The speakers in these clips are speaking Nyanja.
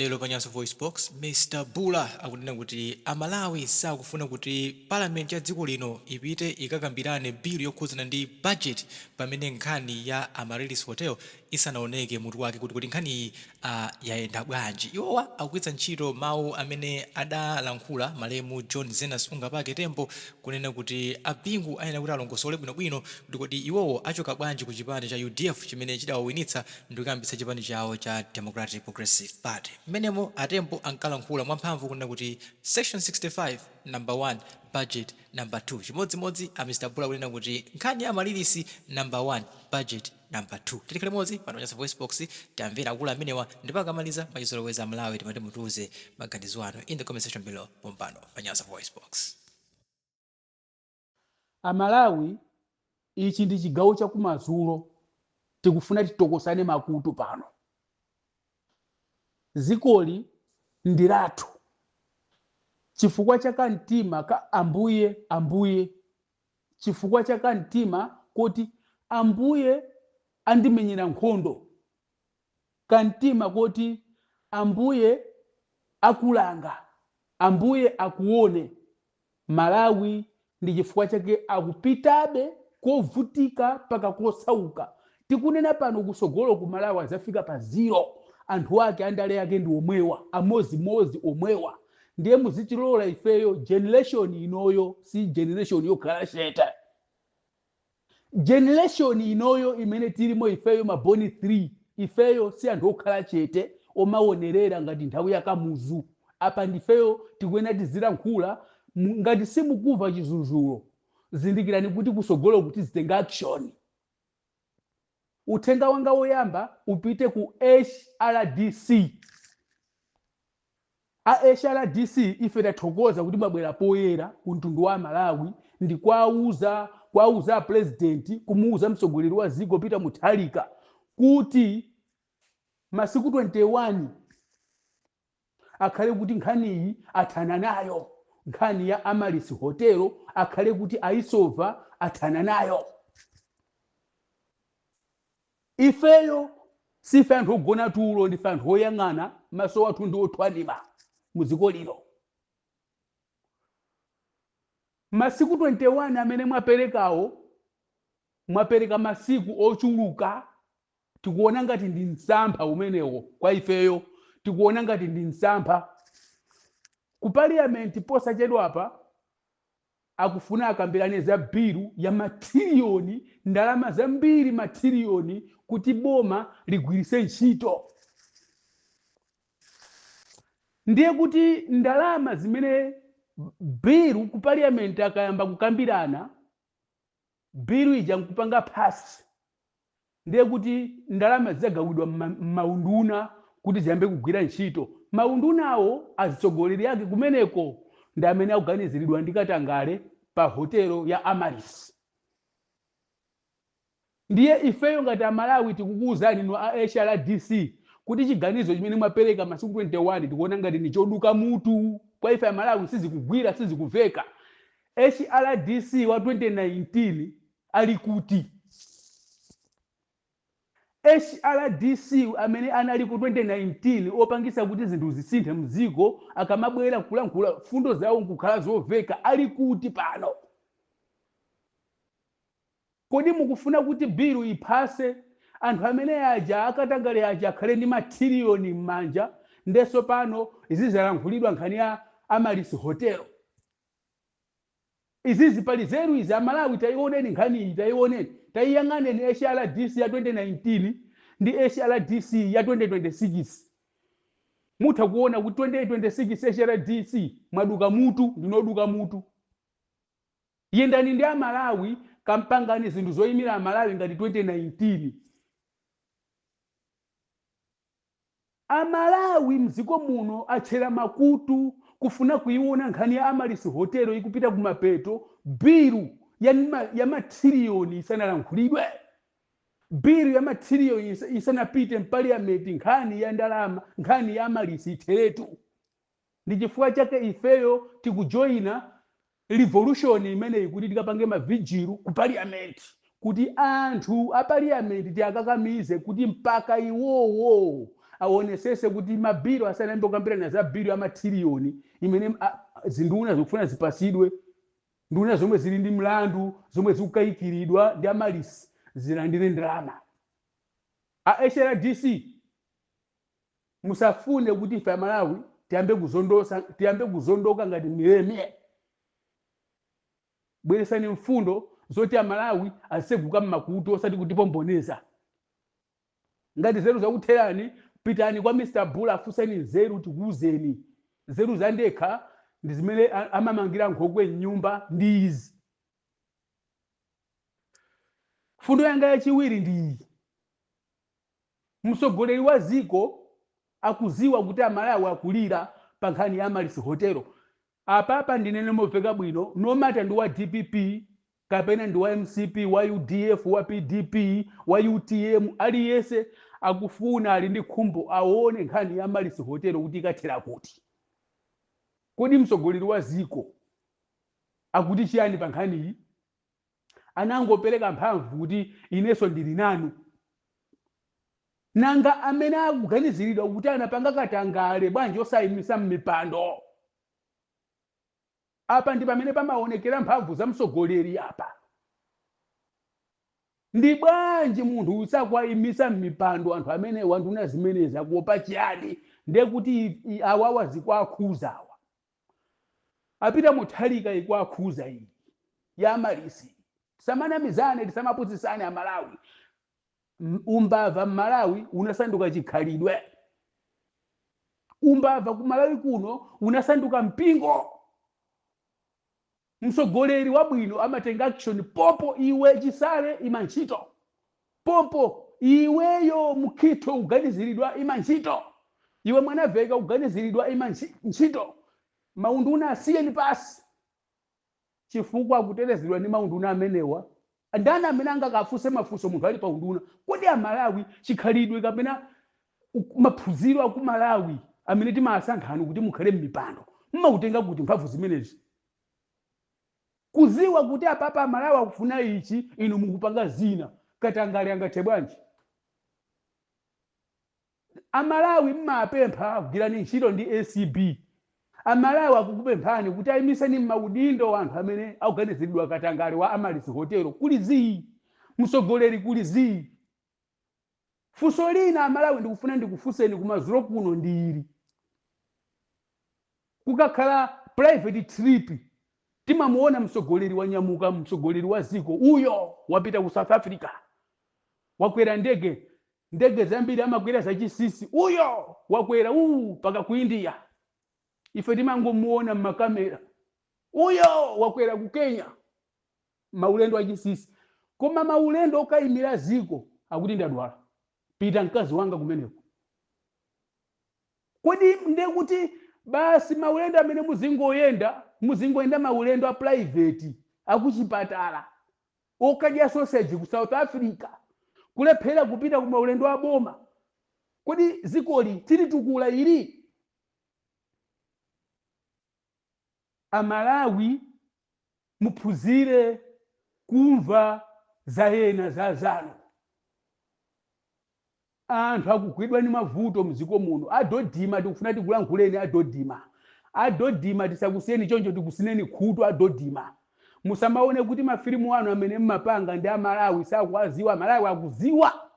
Lero pa Nyasa VoiceBox, Mr Bula akunena kuti Amalawi sakufuna kuti parliament ya dziko lino ipite ikakambirane bill yokhudzana ndi budget pamene nkhani ya Amaryllis Hotel isanaoneke mutu wake kuti nkhaniyi yayenda bwanji. Iwowa akugwiritsa ntchito mawu amene adalankhula malemu John Zenas Ungapake Tembo kunena kuti a Bingu ayenera kuti alongosole bwinobwino kuti kodi iwowo achoka bwanji ku chipani cha udf chimene chidawawinitsa ndikuyambitsa chipani chawo cha Democratic Progressive Party. Mmenemo a Tembo ankalankhula mwamphamvu kunena kuti Section 65 number 1 budget number 2. Chimodzimodzi a Mr Bula kunena kuti nkhani ya Amaryllis number 1 budget number 2. Tikhale limodzi pano pa Nyasa VoiceBox tamvera akulu amenewa ndipo akamaliza, mwachizolowezi Amalawi timati mutiuze maganizo anu in the comment section below pompano pa Nyasa VoiceBox. Amalawi, ichi ndi chigawo chakumadzulo, tikufuna titokosane makutu pano. Dzikoli ndi lathu. Chifukwa cha kamtima ka Ambuye, Ambuye, chifukwa cha kamtima koti Ambuye andimenyera nkhondo, kamtima koti Ambuye akulanga, Ambuye akuone, Malawi ndi chifukwa chake akupitabe kovutika paka kosauka. Tikunena pano, kusogolo ku Malawi azafika pa zero. Anthu ake andale ake ndi omwewa, amozimozi omwewa. Ndiye muzitilola ifeyo, generation inoyo si generation yokhala chete. Generation inoyo imene tilimo ifeyo, maboni 3, ifeyo si anthu okhala chete omaonerera ngati nthawi ya Kamuzu. Apa ndifeyo tikuyenera tizilankhula. Ngati simukumva chizuzulo, zindikirani kuti kusogolo kuti zitenga action. Uthenga wanga woyamba upite ku HRDC. A HRDC, ife tathokoza kuti mwabwera poyera ku mtundu wa Malawi ndi kwauza president, kumuuza mtsogoleri wa dziko Peter Mutharika kuti masiku 21 akhale kuti nkhaniyi athana nayo. Nkhani ya Amaryllis Hotel akhale kuti ayisova, athana nayo. Ifeyo sife anthu ogona tulo, ndife anthu oyang'ana, maso athu ndi othwanima mu dziko lino. Masiku 21 amene mwaperekawo, mwapereka masiku ochuluka. Tikuona ngati ndi msampha umenewo. Kwa ifeyo tikuona ngati ndi msampha. Ku parliament posachedwapa akufuna akambirane za bill ya mathiliyoni, ndalama zambiri, mathiliyoni, kuti boma ligwiritse ntchito. Ndiye kuti ndalama zimene bill ku parliament akayamba kukambirana bill ija nkupanga pass, ndiye kuti ndalama zidzagawidwa m'maunduna kuti ziyambe kugwira ntchito. Maundunawo azitsogoleri ake kumeneko ndi amene akuganiziridwa ndi katangale pa hotelo ya Amaryllis. Ndiye ifeyo ngati Amalawi tikukuwuzani inu a HRDC kuti chiganizo chimene mwapereka masiku 21 tikuona ngati ni choduka mutu. Kwa ife Amalawi sizikugwira, sizikuveka. HRDC wa 2019 ali kuti? HRDC amene anali ku 2019 opangisa kuti zinthu zisinthe mdziko, akamabwera kulankhula fundo zawo nkukhala zoveka, ali kuti pano? Kodi mukufuna kuti bill iphase, anthu amene aja akatangale aja akhale ndi mathiliyoni m'manja, ndenso pano izizalankhulidwa nkhani ya Amaryllis Hotel? Izizi pali zeru izi? Amalawi, tayioneni nkhani iyi, tayioneni, tayiyang'aneni HRDC ya 2019 ndi HRDC ya 2026. Mutha kuona kuti 2026 HRDC mwaduka mutu, ndinoduka mutu. Yendani ndi Amalawi, kampangani zinthu zoyimira Amalawi ngati 2019. Amalawi mdziko muno atchera makutu kufuna kuiona nkhani ya Amaryllis Hotel ikupita kumapeto, bill ya mathiliyoni isanalankhulidwe, bill ya mathiliyoni isanapite m'parliament, nkhani ya ndalama, nkhani ya Amaryllis itheretu. Ndi chifukwa chake ifeyo tikujoyina revolution imeneyi kuti tikapange ma vigil ku parliament, kuti anthu a parliament tiakakamize kuti mpaka iwowo Aonesese kuti mabilu asanayambe kukambirana za bilu ya mathiliyoni imene zinduna zikufuna zipasidwe, nduna zomwe zili ndi mlandu, zomwe zikukayikiridwa ndi Amaryllis, zilandire ndalama. A HRDC, musafune kuti ife Amalawi tiyambe kuzondosa, tiyambe kuzondoka ngati mileme. Bweresani mfundo zoti Amalawi aseguka mmakutu, osati kutipomboneza. Ngati nzeru zakutherani, pitani kwa Mr Bula, afunseni nzeru, tikuwuzeni. Nzeru zandekha ndi zimene amamangira nkhokwe mnyumba ndi izi. Fundo yanga yachiwiri ndi iyi: mtsogoleri wa ziko akuziwa kuti Amalawi akulira pa nkhani ya Amaryllis Hotel. Apapa ndinene momveka bwino, no matter ndi wa DPP kapena ndi wa MCP, wa UDF, wa PDP, wa UTM, aliyense akufuna, ali ndi khumbo aone nkhani ya Amaryllis Hotel kuti ikathera kuti. Kodi mtsogoleri wa ziko akuti chiyani pa nkhaniyi? Anangopereka mphamvu kuti inenso ndili nanu. Nanga amene akuganiziridwa kuti anapanga katangale, bwanji osayimisa m'mipando? Apa ndi pamene pamaonekera mphamvu za mtsogoleri. Apa ndi bwanji munthu usakwayimisa m'mipando anthu amene wanduna zimenezi? Akuopa chiyani? Ndiye kuti awawa zikuakhuzawa, apita Mutharika, ikuakhuza iyi ya Amaryllis. Tisamanamizane, tisamapusisane Amalawi. Umbava mmalawi unasanduka chikhalidwe. Umbava ku Malawi kuno unasanduka mpingo. Mtsogoleri wabwino amatenga action popo. Iwe Chisale, ima ntchito popo. Iweyo Mukhitho, kuganiziridwa, ima ntchito. Iwe Mwanaveka, kuganiziridwa, ima ntchito. Maunduna asiyeni pasi, chifukwa akutetezedwa ndi maunduna amenewa. Ndani amene angakafunse mafunso munthu ali pa unduna? Kodi Amalawi chikhalidwe kapena maphunziro aku Malawi amene timasankhani kuti mukhale m'mipando, mmautenga kuti mphamvu zimenezi kuziwa kuti apapa Amalawi akufuna ichi, inu mukupanga zina? Katangale angathe bwanji? Amalawi mmapempha, kugwirani ntchito ndi ACB. Amalawi akukupemphani kuti ayimiseni m'maudindo anthu amene akuganiziridwa katangale wa Amaryllis Hotel. Kuli zii, mtsogoleri kuli zii. Funso lina, Amalawi, ndikufuna ndikufunseni kumadzulo kuno ndi ili: kukakhala private trip, timamuona mtsogoleri wanyamuka, mtsogoleri wa ziko uyo wapita ku South Africa, wakwera ndege, ndege zambiri amakwera zachinsinsi, uyo wakwera uu paka ku India, ife timangomuona mmakamera, uyo wakwera ku Kenya, maulendo achinsinsi. Koma maulendo okayimira ziko, akuti ndadwala, pita mkazi wanga kumeneko. Kodi ndiye kuti basi maulendo amene muzingoyenda, muzingoyenda maulendo a private, akuchipatala, okadya sausage ku South Africa, kulephera kupita ku maulendo a boma? Kodi zikoli tilitukula ili? Amalawi, muphunzire kumva za ena za zanu. Anthu akugwidwa ndi mavuto mdziko muno. Adodima, tikufuna tikulankhuleni. Adodima, Adodima, tisakusiyeni choncho, tikusineni khutu. Adodima, musamaone kuti mafilimu anu amene mmapanga ndi Amalawi sakuwaziwa. Amalawi akuziwa.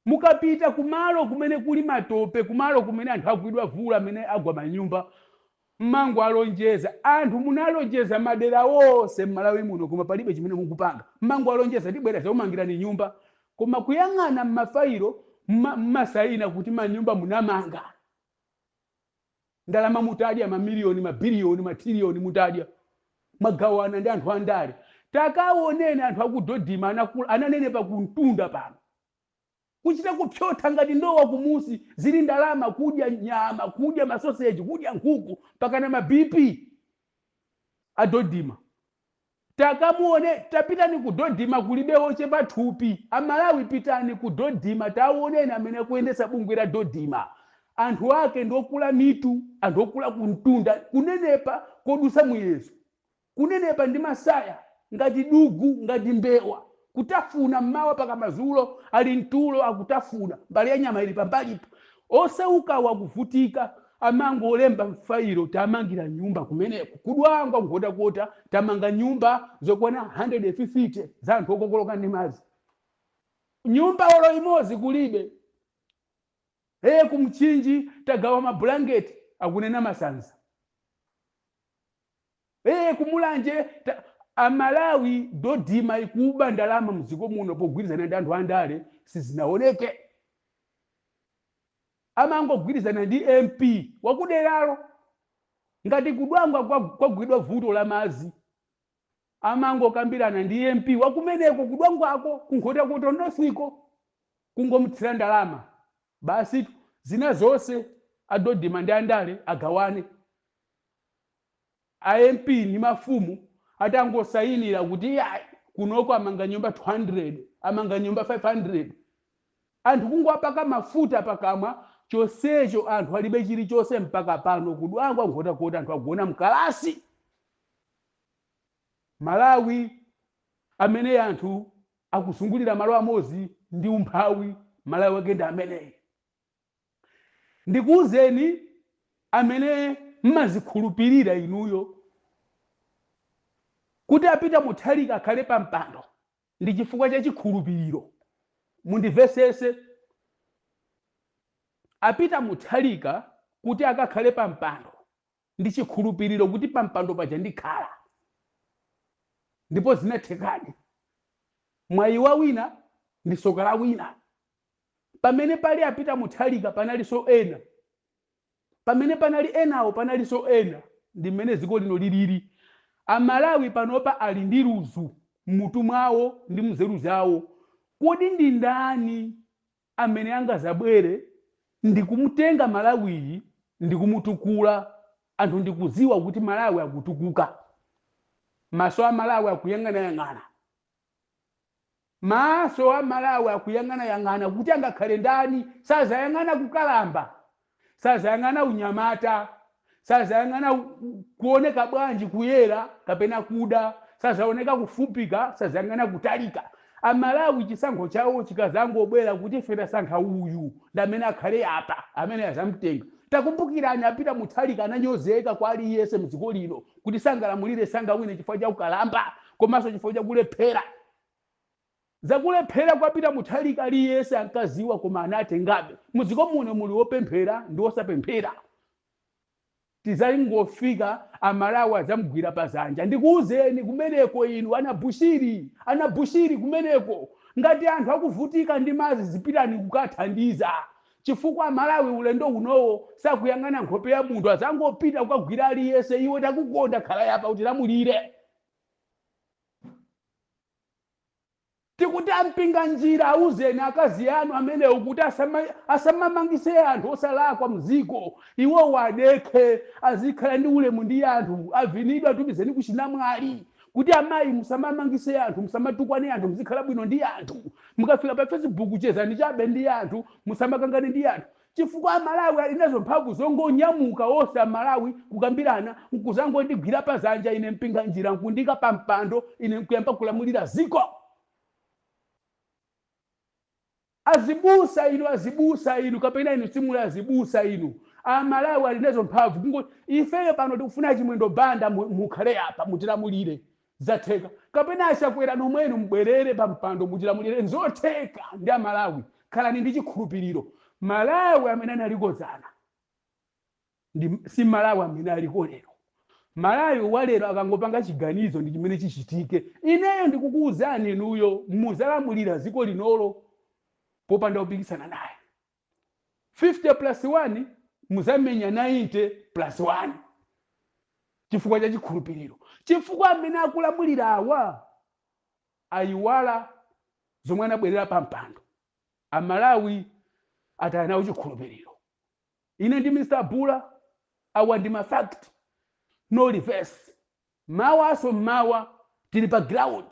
Mukapita kumalo kumene kuli matope, kumalo kumene anthu agwidwa vula, amene agwa manyumba, mmango alonjeza anthu. Munalonjeza madera wonse m'Malawi muno, koma palibe chimene mukupanga. Mmango alonjeza, tibwera zakumangirani nyumba, koma kuyang'ana m'mafailo, mmasayina kuti manyumba munamanga, ndalama mutadya, mamiliyoni, mabiliyoni, matiliyoni mutadya, mwagawana ndi anthu andale. Takaoneni anthu akudodima, ananenepa kumtunda pano, kuchita kupyotha ngati ndowa kumusi, zili ndalama, kudya nyama, kudya masoseji, kudya nkhuku, pakana ma BP. Adodima, takamuone, tapitani ku Dodima, kulibe ochepa thupi. Amalawi, pitani ku Dodima, taoneni amene akuyendetsa bungwe la Dodima. Anthu ake ndi okula mitu, anthu okula kumtunda, kunenepa kodusa muyezo, kunenepa ndi masaya ngati dugu, ngati mbewa. Kutafuna mmawa paka madzulo, ali mtulo akutafuna mbale ya nyama ili pambalipo. Osauka akuvutika, amangolemba mfailo, tamangira nyumba kumeneko kuDwangwa, Nkhotakota, tamanga nyumba zokwana 150 za anthu okokoloka ndi madzi. Nyumba olo imodzi kulibe. KuMchinji tagawa mabulangeti, akunena masanza. KuMulanje Amalawi, DoDMA ikuba ndalama mdziko muno pogwirizana ndi anthu andale, sizinaoneke. Amangogwirizana ndi MP wakuderalo. Ngati kuDwangwa kwagwidwa vuto la madzi, amangokambirana ndi MP wakumeneko kuDwangwako, kuNkhotakota Northiko, kungomutsira ndalama basi. Zina zonse aDoDMA ndi andale agawane. A MP ndi mafumu atangosayinira kuti yayi, kunoko amanga nyumba 200, amanga nyumba 500, anthu kungowapaka mafuta pakamwa. Chonsecho anthu alibe chilichonse. Mpaka pano kuDwangwa, Nkhotakota, anthu agona mkalasi. Malawi amene anthu akuzungulira malo amodzi ndi umphawi, Malawi wake ndi ameneyi. Ndikuwuzeni amene mmazikhulupirira inuyo kuti apita Mutharika akhale pa mpando ndi chifukwa cha chikhulupiriro, mundimvesese. Apita Mutharika kuti akakhale pa mpando ndi chikhulupiriro kuti pa mpando paja ndikhala, ndipo zinathekadi. Mwayi wa wina ndi soka la wina. Pamene pali apita Mutharika panalinso ena, pamene panali enawo panalinso ena. Ndi mmene dziko lino lilili. Amalawi panopa ali ndi ludzu mmutu mwawo ndi mnzeru zawo. Kodi ndi ndani amene angazabwere ndikumutenga Malawiyi ndikumutukula, anthu ndikudziwa kuti Malawi akutukuka? Maso a Malawi akuyang'anayang'ana, maso a Malawi akuyang'anayang'ana kuti angakhale ndani. Sazayang'ana kukalamba, sazayang'ana unyamata, sazayang'ana kuoneka bwanji, kuyera kapena kuda, sazaoneka kufupika, sazayang'ana kutalika. Amalawi chisankho chawo chikazangobwera kuti ife tasankha uyu, ndi amene akhale apa, amene azamtenga. Takumbukirani, apita Mutharika ananyozeka kwa aliyense mdziko lino kuti sangalamulire, sangawine chifukwa cha ukalamba komanso chifukwa cha kulephera. Zakulephera kwapita Mutharika aliyense ankaziwa, koma anatengabe. Mudziko muno muli wopemphera ndi wosapemphera. Tizangofika Amalawi adzamugwira pazanja. Ndikuwuzeni kumeneko inu anabushiri, anabushiri kumeneko, ngati anthu akuvutika ndi madzi, zipitani kukathandiza, chifukwa Amalawi ulendo unowo sakuyang'ana nkhope ya munthu. Azangopita kukagwira aliyense: "Iwe takukonda, khala yapa utilamulire." Tikuti ampinga njira, auzeni akazi anu amenewo kuti asamamangise anthu osalakwa mziko. Iwowo adekhe, azikhala ndi ulemu ndi anthu. Avinidwa, atumizeni kuchinamwali kuti amayi, musamamangise anthu, musamatukwane anthu, muzikhala bwino ndi anthu. Mukafika pa Facebook, chezani chabe ndi anthu, musamakangane ndi anthu, chifukwa Amalawi ali nazo mphamvu zongonyamuka onse Amalawi kukambirana nkuzangondigwira pazanja ine mpinga njira, nkundika pa mpando, ine nkuyamba kulamulira ziko. Azibusa inu, azibusa inu, kapena inu simuli azibusa inu, Amalawi ali nazo mphamvu kungo ifeyo pano tikufuna Chimwendo Banda, mukhale apa mutilamulire, zatheka. Kapena aChakwera nomwenu, mubwerere pa mpando mutilamulire, nzotheka ndi Amalawi. Khalani ndi chikhulupiriro. Malawi amene analikozana ndi si Malawi amene aliko lero. Malawi wa lero akangopanga chiganizo, ndi chimene chichitike. Ineyo ndikukuwuzani inuyo, muzalamulira dziko linolo popanda kupikisana naye. 50 plus 1 muzamenya 90 plus 1 chifukwa cha chikhulupiriro, chifukwa amene akulamulira awa ayiwala zomwe anabwerera pa mpando. Amalawi ataya nawo chikhulupiriro. Ine ndi Mr Bula, awa ndi mafact, no reverse. Mawaso mmawa tili pa ground.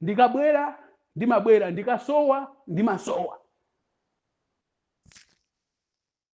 Ndikabwera ndimabwera, ndikasowa ndimasowa.